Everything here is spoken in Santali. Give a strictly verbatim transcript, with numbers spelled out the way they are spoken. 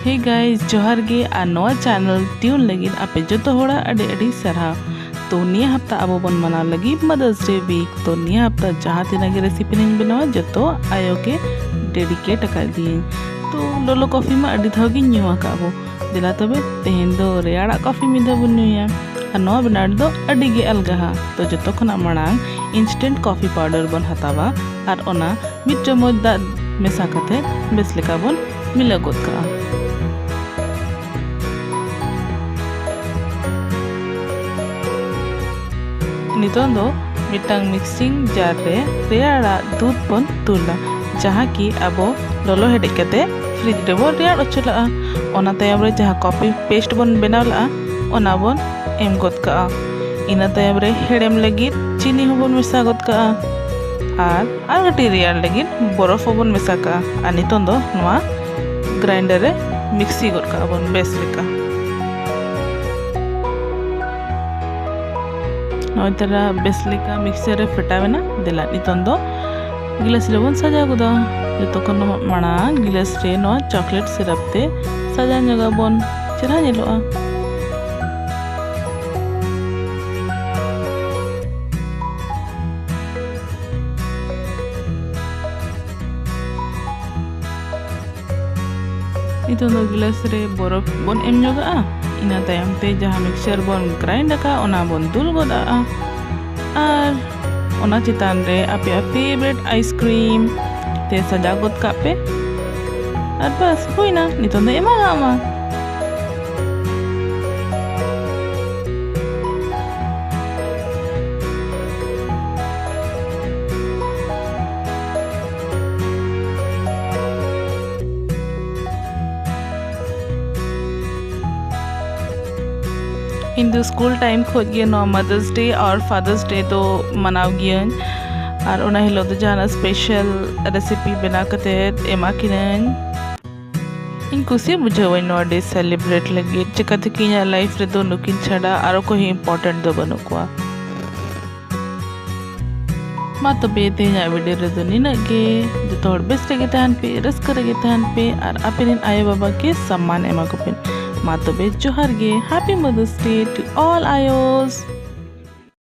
Hey guys, ᱡᱚᱦᱟᱨ ᱜᱮ ᱟᱨ ᱱᱚᱣᱟ channel ᱴᱤᱭᱩᱱ ᱞᱟᱹᱜᱤᱫ ᱟᱯᱮ ᱡᱚᱛᱚ ᱦᱚᱲᱟᱜ ᱟᱹᱰᱤ ᱟᱹᱰᱤ ᱥᱟᱨᱦᱟᱣ᱾ ᱛᱚ ᱱᱤᱭᱟᱹ ᱦᱟᱯᱛᱟ ᱟᱵᱚ ᱵᱚᱱ ᱢᱟᱱᱟᱣ ᱞᱟᱹᱜᱤᱫ Mother's Day week᱾ ᱛᱚ ᱱᱤᱭᱟᱹ ᱦᱟᱯᱛᱟ ᱡᱟᱦᱟᱸ ᱛᱤᱱᱟᱹᱜ ᱜᱮ recipe ᱤᱧ ᱵᱮᱱᱟᱣᱟ, ᱡᱚᱛᱚ ᱟᱭᱳ ᱜᱮ dedicate ᱟᱠᱟᱫ ᱫᱤᱭᱟᱹᱧ᱾ ᱛᱚ ᱞᱚᱞᱚ coffee ᱢᱟ ᱟᱹᱰᱤ ᱫᱷᱟᱣ ᱜᱤᱧ ᱧᱩ ᱟᱠᱟᱫ ᱵᱚ᱾ ᱫᱮᱞᱟ ᱛᱚᱵᱮ ᱛᱮᱦᱮᱧ ᱫᱚ ᱨᱮᱭᱟᱲᱟᱜ coffee ᱢᱤᱫ ᱫᱷᱟᱣ ᱵᱚᱱ ᱧᱩᱭᱟ᱾ ᱟᱨ ᱱᱚᱣᱟ ᱵᱮᱱᱟᱣ ᱫᱚ ᱟᱹᱰᱤ ᱜᱮ ᱟᱞᱜᱟᱦᱟ᱾ ᱛᱚ ᱡᱚᱛᱚ ᱠᱷᱚᱱᱟᱜ ᱢᱟᱲᱟᱝ instant coffee powder ᱵᱚᱱ ᱦᱟᱛᱟᱣᱟ ᱟᱨ ᱚᱱᱟ ᱢᱤᱫ ᱪᱟᱢᱚᱪ ᱫᱟᱜ ᱢᱮᱥᱟ ᱠᱟᱛᱮ ᱵᱮᱥ ᱞᱮᱠᱟ ᱵᱚᱱ ᱢᱤᱞᱟᱹᱣ ᱜᱚᱫ ᱠᱟᱜᱼᱟ᱾ ᱱᱤᱛᱚᱝ ᱫᱚ ᱢᱤᱫᱴᱟᱝ mixing jar ᱨᱮ ᱨᱮᱭᱟᱲᱟᱜ ᱫᱩᱫᱷ ᱵᱚᱱ ᱫᱩᱞᱟ, ᱡᱟᱦᱟᱸ ᱠᱤ ᱟᱵᱚ ᱞᱚᱞᱚ ᱦᱮᱰᱮᱡ ᱠᱟᱛᱮ fridge ᱨᱮᱵᱚᱱ ᱨᱮᱭᱟᱲ ᱦᱚᱪᱚ ᱞᱟᱜᱼᱟ᱾ ᱚᱱᱟ ᱛᱟᱭᱚᱢ ᱨᱮ ᱡᱟᱦᱟᱸ coffee paste ᱵᱚᱱ ᱵᱮᱱᱟᱣ ᱞᱟᱜᱼᱟ, ᱚᱱᱟ ᱵᱚᱱ ᱮᱢ ᱜᱚᱫ ᱠᱟᱜᱼᱟ᱾ ᱤᱱᱟᱹ ᱛᱟᱭᱚᱢ ᱨᱮ ᱦᱮᱲᱮᱢ ᱞᱟᱹᱜᱤᱫ ᱪᱤᱱᱤ ᱦᱚᱸᱵᱚᱱ ᱢᱮᱥᱟ ᱜᱚᱫ ᱠᱟᱜᱼᱟ ᱟᱨ ᱟᱨ ᱠᱟᱹᱴᱤᱡ ᱨᱮᱭᱟᱲ ᱞᱟᱹᱜᱤᱫ ᱵᱚᱨᱚᱯᱷ ᱦᱚᱸᱵᱚᱱ ᱢᱮᱥᱟ ᱠᱟᱜᱼᱟ᱾ ᱟᱨ ᱱᱤᱛᱚᱝ ᱫᱚ ᱱᱚᱣᱟ grinder ᱨᱮ ᱢᱤᱠᱥᱤ ᱜᱚᱫ ᱠᱟᱜᱼᱟ ᱵᱚᱱ ᱵᱮᱥ ᱞᱮᱠᱟ᱾ ᱱᱚᱜᱼᱚᱭ ᱛᱟᱨᱟ ᱵᱮᱥ ᱞᱮᱠᱟ mixer ᱨᱮ ᱯᱷᱮᱴᱟᱣ ᱮᱱᱟ᱾ ᱫᱮᱞᱟ ᱱᱤᱛᱚᱝ ᱫᱚ ᱜᱤᱞᱟᱹᱥ ᱨᱮᱵᱚᱱ ᱥᱟᱡᱟᱣ ᱜᱚᱫᱟ᱾ ᱡᱚᱛᱚ ᱠᱷᱚᱱ ᱢᱟᱲᱟᱝ ᱜᱤᱞᱟᱹᱥ ᱨᱮ ᱱᱚᱣᱟ chocolate syrup ᱛᱮ ᱥᱟᱡᱟᱣ ᱧᱚᱜᱟᱵᱚᱱ, ᱪᱮᱦᱨᱟ ᱧᱮᱞᱚᱜᱼᱟ᱾ ᱱᱤᱛᱚᱝ ᱫᱚ ᱜᱤᱞᱟᱹᱥ ᱨᱮ ᱵᱚᱨᱚᱯᱷ ᱵᱚᱱ ᱮᱢ ᱧᱚᱜᱟᱜᱼᱟ᱾ ᱤᱱᱟᱹ ᱛᱟᱭᱚᱢ ᱛᱮ ᱡᱟᱦᱟᱸ mixture ᱵᱚᱱ grind ᱟᱠᱟᱫ, ᱚᱱᱟ ᱵᱚᱱ ᱫᱩᱞ ᱜᱚᱫ ᱟᱜᱼᱟ᱾ ᱟᱨ ᱚᱱᱟ ᱪᱮᱛᱟᱱ ᱨᱮ ᱟᱯᱮᱭᱟᱜ favourite ice cream ᱛᱮ ᱥᱟᱡᱟᱣ ᱜᱚᱫ ᱠᱟᱜ ᱯᱮ᱾ ᱟᱨ ᱵᱟᱥ, ᱦᱩᱭᱱᱟ, ᱱᱤᱛᱚᱝ ᱫᱚ ᱮᱢᱟᱜᱟᱜ ᱢᱟ᱾ ᱤᱧ ᱫᱚ school time ᱠᱷᱚᱱ ᱜᱮ ᱱᱚᱣᱟ Mother's Day ᱟᱨ Father's Day ᱫᱚ ᱢᱟᱱᱟᱣ ᱜᱤᱭᱟᱹᱧ᱾ ᱟᱨ ᱚᱱᱟ ᱦᱤᱞᱳᱜ ᱫᱚ ᱡᱟᱦᱟᱱᱟᱜ special recipe ᱵᱮᱱᱟᱣ ᱠᱟᱛᱮ ᱮᱢᱟ ᱠᱤᱱᱟᱹᱧ᱾ ᱤᱧ ᱠᱩᱥᱤ ᱵᱩᱡᱷᱟᱹᱣᱟᱹᱧ ᱱᱚᱣᱟ day celebrate ᱞᱟᱹᱜᱤᱫ, ᱪᱤᱠᱟᱹᱛᱮ ᱠᱤ ᱤᱧᱟᱹᱜ life ᱨᱮᱫᱚ ᱱᱩᱠᱤᱱ ᱪᱷᱟᱰᱟ ᱟᱨ ᱚᱠᱚᱭ ᱦᱚᱸ important ᱫᱚ ᱵᱟᱹᱱᱩᱜ ᱠᱚᱣᱟ᱾ ᱢᱟ ᱛᱚᱵᱮ ᱛᱮᱦᱮᱧᱟᱜ ᱵᱷᱤᱰᱤᱭᱳ ᱨᱮᱫᱚ ᱱᱤᱱᱟᱹᱜ ᱜᱮ᱾ ᱡᱚᱛᱚ ᱦᱚᱲ ᱵᱮᱥ ᱨᱮᱜᱮ ᱛᱟᱦᱮᱱ ᱯᱮ, ᱨᱟᱹᱥᱠᱟᱹ ᱨᱮᱜᱮ ᱛᱟᱦᱮᱱ ᱯᱮ ᱟᱨ ᱟᱯᱮ ᱨᱮᱱ ᱟᱭᱳ ᱵᱟᱵᱟ ᱜᱮ ᱥᱚᱢᱢᱟᱱ ᱮᱢᱟ ᱠᱚᱯᱮ᱾ ᱢᱟ ᱛᱚᱵᱮ ᱡᱚᱦᱟᱨ ᱜᱮ, Happy Mother's Day to all ayos.